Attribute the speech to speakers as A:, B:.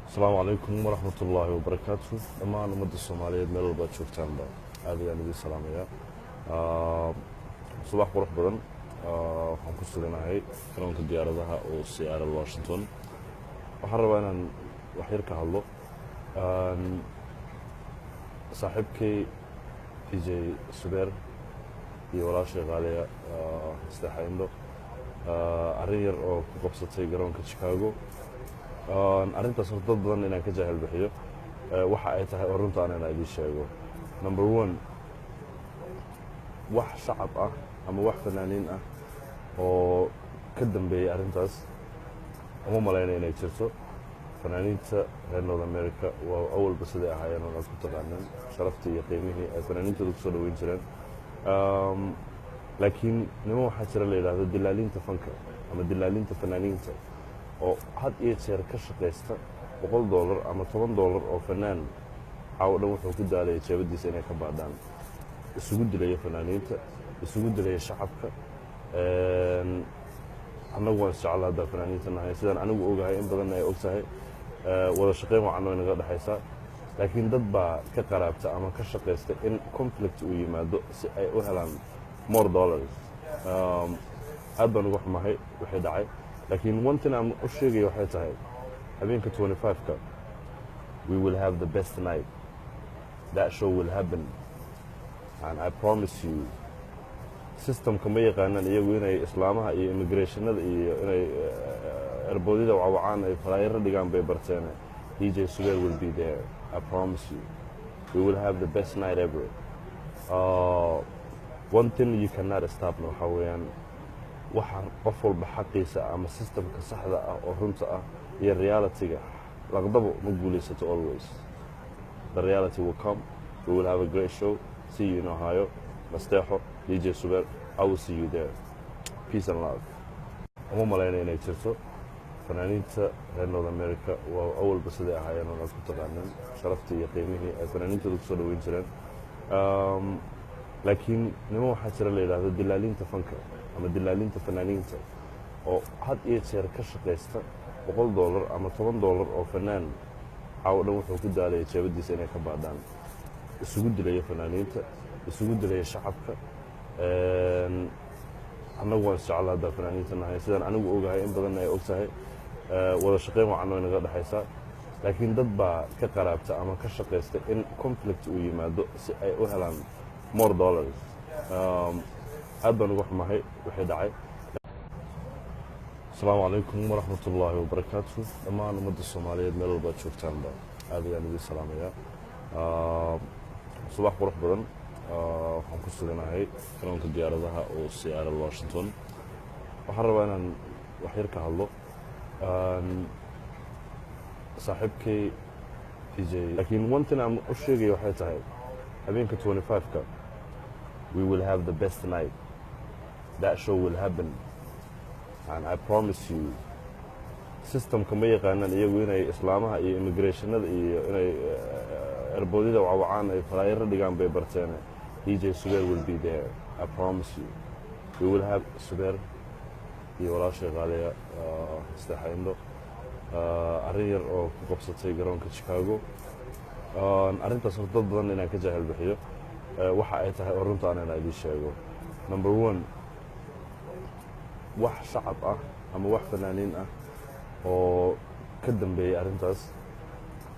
A: Asalaamu calaykum waraxmat ullaahi wabarakaatu. Dhammaan ummadda Soomaaliyeed meel walbaad joogtaanba, aad ayaan idiin salaamayaa. Subax qurux badan. Waxaan ku suganahay garoonka diyaaradaha oo Seattle, Washington. Waxaan rabaa inaan wax yar ka hadlo saaxiibkay DJ Subeer iyo walaashay qaaliya Nasteexo Indho, arrin yar oo ku qabsatay garoonka Chicago. Arrintaas horta dad badan inaan ka jaahil bixiyo waxa ay tahay oo runta aan inaan idiin sheego. Number one, wax shacab ah ama wax fanaaniin ah oo ka dambeeyey arrintaas uma malayna inay jirto. Fanaaniinta reer North America waa awalba siday ahaayeen oo aad ku taqaanaan sharaftii iyo qiimihii ay fanaaniintooda kusoo dhaweyn jireen. Laakiin niman waxaa jira la yidhaahdo dilaaliinta fanka ama dilaaliinta fanaaniinta oo had iyo jeer ka shaqaysta $100 ama $10 oo fanaan caawo dhan wuxuu ku daalaya jeebadiisa inay ka baadhaan, isugu dilaya fanaaniinta, isugu dilaya shacabka. Annagu waan isjecla haddaa fanaaniinta nahay. Sidaan anigu ogahay, in badanna ay og tahay, wada shaqayn wacan way naga dhexaysaa, laakiin dad baa ka qaraabta ama ka shaqaysta in conflict uu yimaado si ay u helaan more dollars. Aad baan uga xumahay wixii dhacay, laakiin one thing aan u sheegaya waxay tahay habeenka 25-ka we will have the best night. That show will happen and I promise you, systemka ma yaqaanaan iyagu inay islaamaha iyo immigrationada iyo inay airportyada wacwacaan, ay flyero dhigaan bay barteen. DJ Subeer will be there. I promise you, we will have the best night ever. One thing you cannot stop waxaa weeyaan waxa qof walba xaqiisa ama systemka saxda ah oo runta ah iyo realityga. Laqdabo ma guulaysato. Always the reality will come. We will have a great show. See you in Ohio. Nasteexo, DJ Subeer, I will see you there. Peace and love. Uma malayna inay jirto. Fanaaniinta reer North America waa awalba siday ahaayeen oo aad ku taqaanaan sharaftii iyo qiimihii ay fanaaniintooda kusoo dhaweyn jireen. Laakiin niman waxaa jira la yidhaahdo dilaaliinta fanka ama dilaaliinta fanaaniinta oo had iyo jeer ka shaqaysta $100 ama $10 oo fanaan caawo dhan wuxuu ku daalaya jeebadiisa inay ka baadhaan, isugu dilaya fanaaniinta, isugu dilaya shacabka. Annagu waan isjecla haddaa fanaaniinta nahay. Sidaan anigu ogahay, in badanna ay og tahay, wada shaqayn wacan way naga dhexaysaa, laakiin dad baa ka qaraabta ama ka shaqaysta in conflict uu yimaado si ay u helaan more dollars. Aad baan uga xumahay wixii dhacay. Asalaamu calaykum waraxmat ullaahi wabarakaatu. Dhammaan ummadda Soomaaliyeed meel walbaad joogtaanba, aad ayaan idiin salaamayaa. Subax qurux badan. Waxaan ku suganahay garoonka diyaaradaha oo Seattle, Washington. Waxaan rabaa inaan wax yar ka hadlo saaxiibkay DJ, laakiin one thing aan u sheegaya waxay tahay habeenka 25-ka we will have the best night. That show will happen and I promise you, systemka ma yaqaanaan iyagu inay islaamaha iyo immigrationada iyo inay airportyada wacwacaan, ay flyero dhigaan bay barteen. DJ Subeer will be there. I promise you, we will have Subeer iyo walaashay qaaliya Nasteexo Indho, arrin yar oo ku qabsatay garoonka Chicago. Arrintaas horta dad badan inaan ka jaahil bixiyo waxa ay tahay oo runta aan inaan idiin sheego. Number one, wax shacab ah ama wax fanaaniin ah oo ka dambeeyey arrintaas